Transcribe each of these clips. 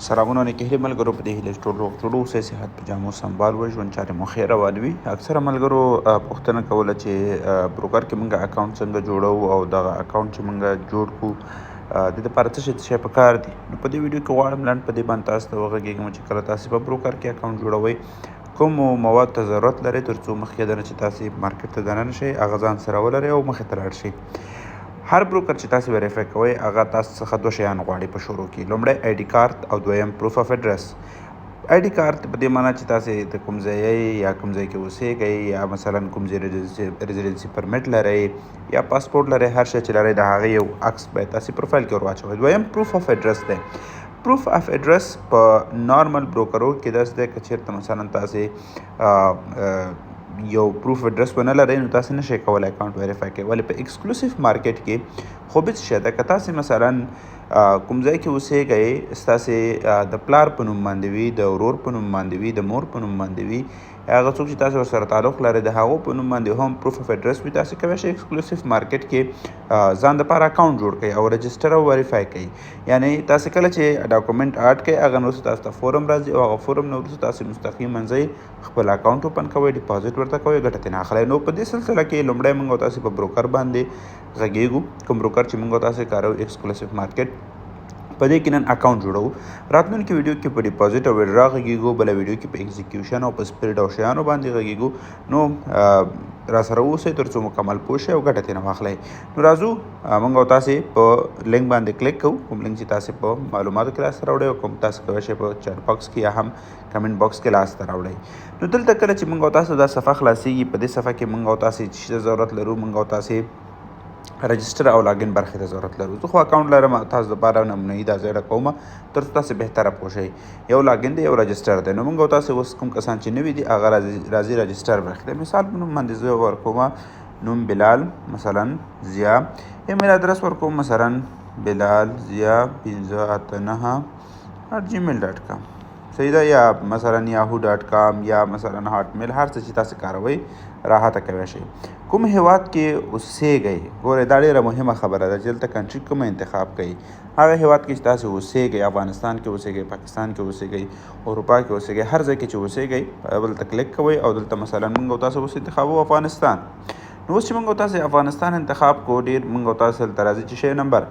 سلامونه نیکې هیلې ملګرو، په دې هیله چې ټول روغ جوړ اوسئ، صحت په جامو سمبال وئ، ژوند چارې مو ښې روانې وي. اکثره ملګرو پوښتنه کوله چې بروکر کې موږ اکاونټ څنګه جوړوو او دغه اکاونټ چې موږ جوړ کړو، د دې لپاره څه شی څه شی پکار دي. نو په دې ویډیو کې غواړم لنډ په دې باندې تاسو ته وغږېږم چې کله تاسو په بروکر کې اکاونټ جوړوئ، کومو مواد ته ضرورت لرئ تر څو مخکې دنه چې تاسو مارکیټ ته دننه شئ، هغه ځان سره ولرئ او مخې ته لاړ شئ. هر بروکر چې تاسو ویریفای کوئ، هغه تاسو څخه دوه شیان غواړي په شروع کې: لومړی آی ډي کارت او دویم پروف اف اډرس. آی ډي کارت په دې معنی چې تاسو د کوم ځای یا کوم ځای کې اوسېږئ، یا مثلا کوم ځای residency permit لرئ یا پاسپورت لرئ، هر شی چې لرئ، د هغې یو عکس باید تاسو پروفایل کې ور واچوئ. دویم پروف اف اډرس دی. پروف اف اډرس په نارمل بروکرو کې داسې دی، که چېرته مثلا تاسو یو پروف اډرس ونه لرئ، نو تاسو نشئ کولی اکاونټ ویریفای کړئ. ولې په ایکسکلوسیف مارکیټ کې خو هیڅ شی ده، که تاسو مثلا کوم ځای کې اوسېږئ، ستاسې د پلار په نوم باندې وي، د ورور په نوم باندې وي، د مور په نوم باندې وي، هغه څوک چې تاسو ورسره تعلق لرئ، د هغو په نوم باندې هم پروف اف اډرس وي، تاسو کولی شئ ایکسکلوسیف مارکیټ کې ځان دپاره اکاونټ جوړ کړئ او رجسټر او ویریفای کړئ. یعنی تاسو کله چې ډاکومنټ اډ کړئ، هغه نه وروسته تاسو ته فورم راځي او هغه فورم نه وروسته تاسو مستقیما ځئ، خپل اکاونټ اوپن کوئ، ډیپازټ ورته کوئ، ګټه ترې اخلئ. نو په دې سلسله کې لومړی موږ تاسو په بروکر باندې غږیږو، کوم بروکر چې موږ تاسو کاروو، ایکسکلوسیف مارکیټ. په دې کې نن اکاونټ جوړو. راتلونکي ویډیو کې په ډیپازټ او ویډرا غږیږو، بله ویډیو کې په ایگزیکیوشن او په سپریډ او شیانو باندې غږیږو. نو را سره اوسئ تر څو مکمل پوه شئ او ګټه ترې واخلئ. نو راځو، موږ او تاسې په لینک باندې کلیک کوو، کوم لینک چې تاسې په معلوماتو کې لاسته راوړئ او کوم تاسو کولی شئ په چټ باکس کې یا هم کمنټ باکس کې لاسته راوړئ. نو دلته کله چې موږ او تاسو دا صفحه خلاصیږي، په دې صفحه کې موږ او تاسې چې ضرورت لرو، موږ او تاسې رجسټر او لاګین برخې ته ضرورت لرو. زه خو اکاونټ لرم، تاسو دپاره نمونهيي دا ځای کوم تر څو تاسو بهتره پوه شئ. یو لاګین دی، یو رجسټر دی. نو موږ او تاسو اوس کوم کسان چې نوي دي، هغه راځي رجسټر برخې ته. مثال په نوم باندې زه ورکوم نوم بلال مثلا ضیا، ایمیل ادرس ورکوم مثلا بلال ضیا 589@gmail.com، صحیح ده؟ یا مثلا yahoo.com یا مثلا هاټ میل، هر څه چې تاسو کاروئ، راحته کوی شئ. کوم هیواد کې اوسېږئ؟ ګورئ، دا ډېره مهمه خبره ده چې دلته country کومه انتخاب کړئ، هغه هیواد کې چې تاسو اوسېږئ. افغانستان کې اوسېږئ، پاکستان کې اوسېږئ، اروپا کې اوسېږئ، هر ځای کې چې اوسېږئ، دلته کلیک کوئ او دلته مثلا موږ او تاسو اوس انتخابو افغانستان. نو اوس چې موږ او تاسو افغانستان انتخاب کو، ډېر موږ او تاسو دلته راځي چې شی نمبر،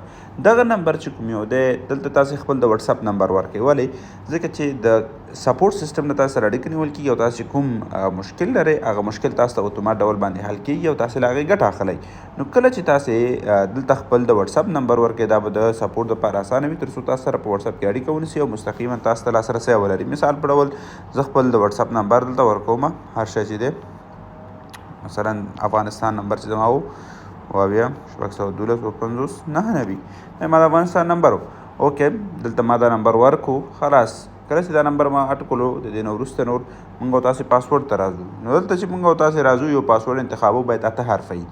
دغه نمبر چې کوم یو دی، دلته تاسو خپل د واتساپ نمبر ورکړئ. ولې؟ ځکه چې د سپورټ سیستم نه تاسو سره اړیکه نیول کېږي او تاسو کوم مشکل لرئ، هغه مشکل تاسو ته اتومات ډول باندې حل کېږي او تاسو له هغې ګټه اخلئ. نو کله چې تاسو دلته خپل د واتساپ نمبر ورکړئ، دا به د سپورټ دپاره اسانه وي تر څو تاسو سره په واتساپ کې اړیکه ونیسي او مستقیما تاسو ته لاسرسی ولري. مثال په ډول زه خپل د واتساپ نمبر دلته ورکوم، هر شی چې دی، مثلا افغانستان نمبر چې زما و، 76 612 50 99، دا ما د افغانستان نمبر و. اوکې، دلته ما دا نمبر ورکو، خلاص. کله چې دا نمبر ما اډ کړو، د دې نه وروسته نور موږ او تاسې پاسورډ ته راځو. نو دلته چې موږ او تاسې راځو، یو پاسورډ انتخابو، باید اته حرفه وي.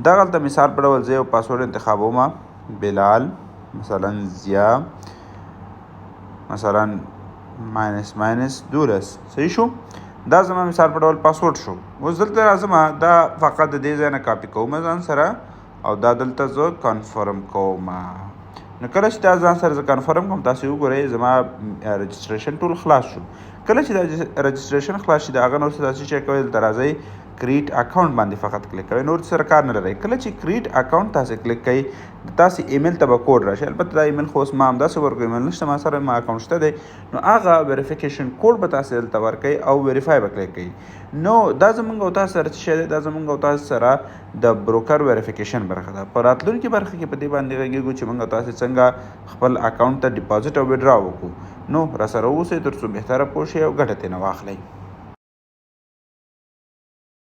دغلته مثال په ډول زه یو پاسورډ انتخابوم، بلال مثلا ضیا مثلا minus minus 12، صحیح شو؟ دا زما مثال په ډول پاسورډ شو. اوس دلته راځم، دا فقط د دې ځای نه کاپي کوم ځان سره او دا دلته زه کنفرم کوم. نو کله چې دا ځان سره زه کنفرم کوم، تاسو وګورئ، زما رجسټریشن ټول خلاص شو. کله چې دا رجسټریشن خلاص شي، د هغه نه وروسته تاسو چې کوئ، دلته راځئ، کریټ اکاونټ باندې فقط کلیک کوئ، نور سره کار نه لرئ. کله چې کریټ اکاونټ تاسو کلیک کړئ، تاسو ایمیل ته به کوډ راشي. البته دا ایمیل خو اوس ما همداسې ورکړو، ایمیل نشته ما سره، ما اکاونټ شته دی. نو هغه ویریفیکیشن کوډ به تاسو دلته ورکړئ او ویریفای به کلیک کړئ. نو دا زمونږ او تاسو سره څه شی دی؟ دا زمونږ او تاسو سره د بروکر ویریفیکیشن برخه ده. په راتلونکي برخه کې په دې باندې غږیږو چې موږ تاسو څنګه خپل اکاونټ ته ډیپازټ او ویډرا وکړو. نو را سره اوسئ تر څو بهتره پوه شئ او ګټه ترې واخلئ.